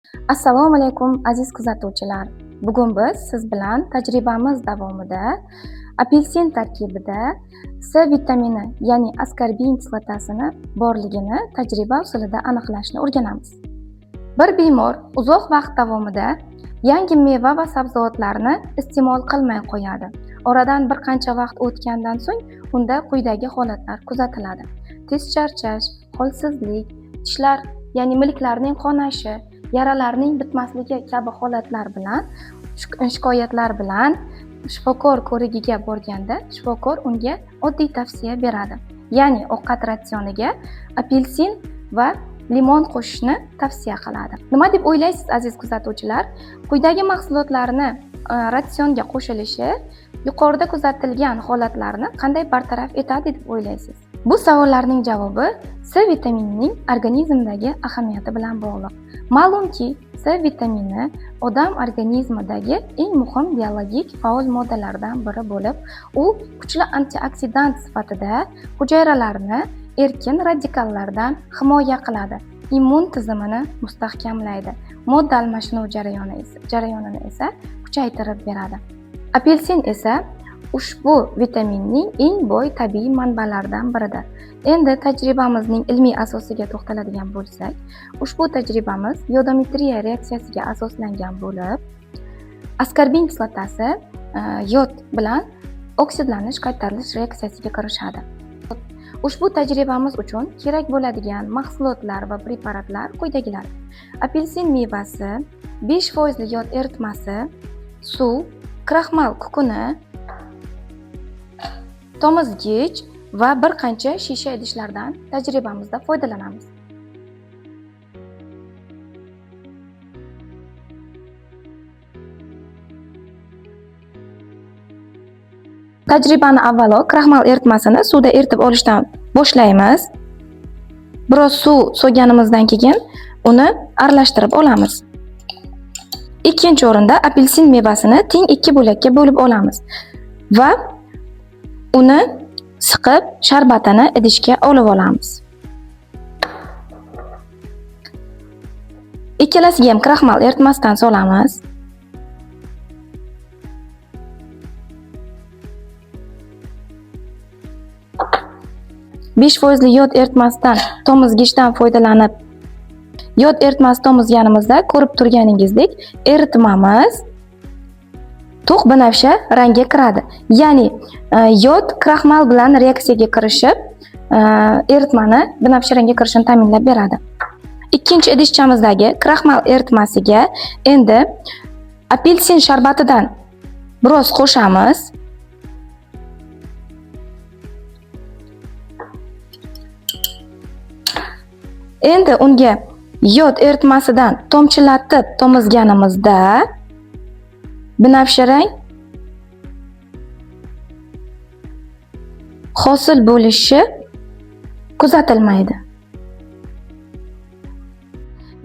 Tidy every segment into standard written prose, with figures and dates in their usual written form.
Assalomu alaykum, aziz kuzatuvchilar. Bugun biz siz bilan tajribamiz davomida apelsin tarkibida C vitamini, ya'ni askorbin kislotasini borligini tajriba usulida aniqlashni o'rganamiz. Bir bemor uzoq vaqt davomida yangi meva va sabzavotlarni iste'mol qilmay qo'yadi. Oradan bir qancha vaqt o'tgandan so'ng unda quyidagi holatlar kuzatiladi. Tez charchash, holsizlik, tishlar, ya'ni milklarning qonashi, yaralarning bitmasligi kabi holatlar bilan shikoyatlar bilan shifokor ko'rigiga borganda shifokor unga oddiy tavsiya beradi. Ya'ni ovqat ratsioniga apelsin va limon qo'shishni tavsiya qiladi. Nima deb o'ylaysiz, aziz kuzatuvchilar? Quyidagi mahsulotlarni ratsionga qo'shilishi yuqorida kuzatilgan holatlarni qanday bartaraf etadi deb o'ylaysiz? Bu savollarning javobi C vitaminining organizmdagi ahamiyati bilan bog'liq. Ma'lumki, C vitamini odam organizmidagi eng muhim biologik faol moddalardan biri bo'lib, u kuchli antioksidant sifatida hujayralarni erkin radikallardan himoya qiladi, immun tizimini mustahkamlaydi, modda almashinuv jarayonini esa kuchaytirib beradi. Apelsin esa ushbu vitaminning eng boy tabiiy manbalaridan biridir. Endi tajribamizning ilmiy asosiga to'xtaladigan bo'lsak, ushbu tajribamiz yodometriya reaksiyasiga asoslangan bo'lib, askorbin kislotasi yod bilan oksidlanish qaytarilish reaksiyasiga kirishadi. Ushbu tajribamiz uchun kerak bo'ladigan mahsulotlar va preparatlar quyidagilar: apelsin mevasi, 5% yod eritmasi, suv, kraxmal kukuni, tomizgich va bir qancha shisha idishlardan tajribamizda foydalanamiz. Tajribani avvalo kraxmal eritmasini suvda eritib olishdan boshlaymiz. Biroz suv solganimizdan keyin uni aralashtirib olamiz. Ikkinchi o'rinda apelsin mevasini teng 2 bo'lakka bo'lib olamiz va uni siqib sharbatini idishga olib olamiz. Ikkalasiga ham kraxmal eritmasidan solamiz. 5% yod eritmasidan tomizgichdan foydalanib yod eritmasi tomizganimizda ko'rib turganingizdek eritmamiz to'q binafsha rangga kiradi. Ya'ni yod kraxmal bilan reaksiyaga kirishib, eritmani binafsha rangga kirishini ta'minlab beradi. Ikkinchi idishchamizdagi kraxmal eritmasiga endi apelsin sharbatidan biroz qo'shamiz. Endi unga yod eritmasidan tomchilatib tomizganimizda binafsha rang hosil bo'lishi kuzatilmaydi.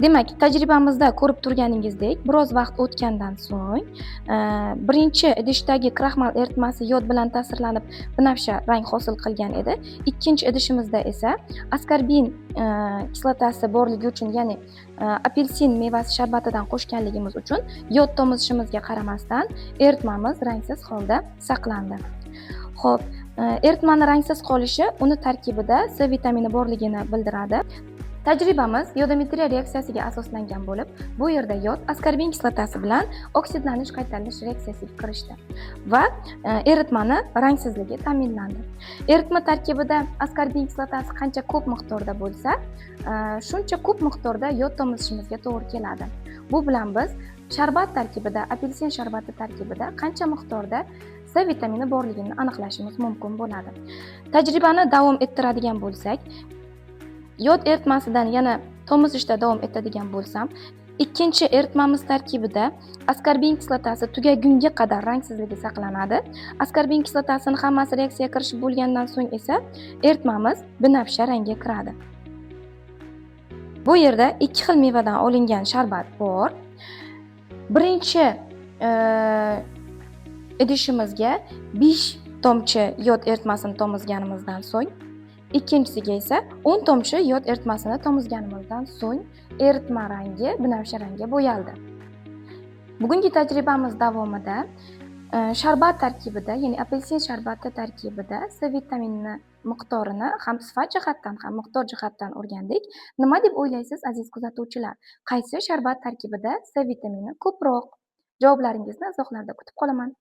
Demak, tajribamizda ko'rib turganingizdek, biroz vaqt o'tgandan so'ng birinchi idishdagi kraxmal eritmasi yod bilan ta'sirlanib binafsha rang hosil qilgan edi. Ikkinchi idishimizda esa askorbin kislotasi borligi uchun, ya'ni apelsin mevasi sharbatidan qo'shganligimiz uchun yod tomizishimizga qaramasdan eritmamiz rangsiz holda saqlandi. Xo'p, eritmani rangsiz qolishi uni tarkibida C vitamini borligini bildiradi. Tajribamiz yodometriya reaksiyasiga asoslangan bo'lib, bu yerda yod askorbin kislotasi bilan oksidlanish qaytarilish reaksiyasiga kirishdi va eritmani rangsizligi ta'minlandi. Eritma tarkibida askorbin kislotasi qancha ko'p miqdorda bo'lsa, shuncha ko'p miqdorda yod tomizishimizga to'g'ri keladi. Bu bilan biz sharbat tarkibida, apelsin sharbati tarkibida qancha miqdorda C vitamini borligini aniqlashimiz mumkin bo'ladi. Tajribani davom ettiradigan bo'lsak, yod eritmasidan yana tomizishda davom etadigan bo'lsam, ikkinchi eritmamiz tarkibida askorbin kislotasi tugagunga qadar rangsizligi saqlanadi. Askorbin kislotasini hammasi reaksiyaga kirishib bo'lgandan so'ng esa eritmamiz binafsha rangga kiradi. Bu yerda 2 xil mevadan olingan sharbat bor. Birinchi idishimizga 5 tomchi yod eritmasini tomizganimizdan so'ng Ikkinchisiga esa 10 tomchi yod eritmasini tomizganimizdan so'ng eritma rangi binafsha rangga bo'yaldi. Bugungi tajribamiz davomida sharbat tarkibida, ya'ni apelsin sharbati tarkibida C vitaminini miqdorini ham sifat jihatdan, ham miqdor jihatdan o'rgandik. Nima deb o'ylaysiz, aziz kuzatuvchilar? Qaysi sharbat tarkibida C vitamini ko'proq? Javoblaringizni izohlarda kutib qolaman.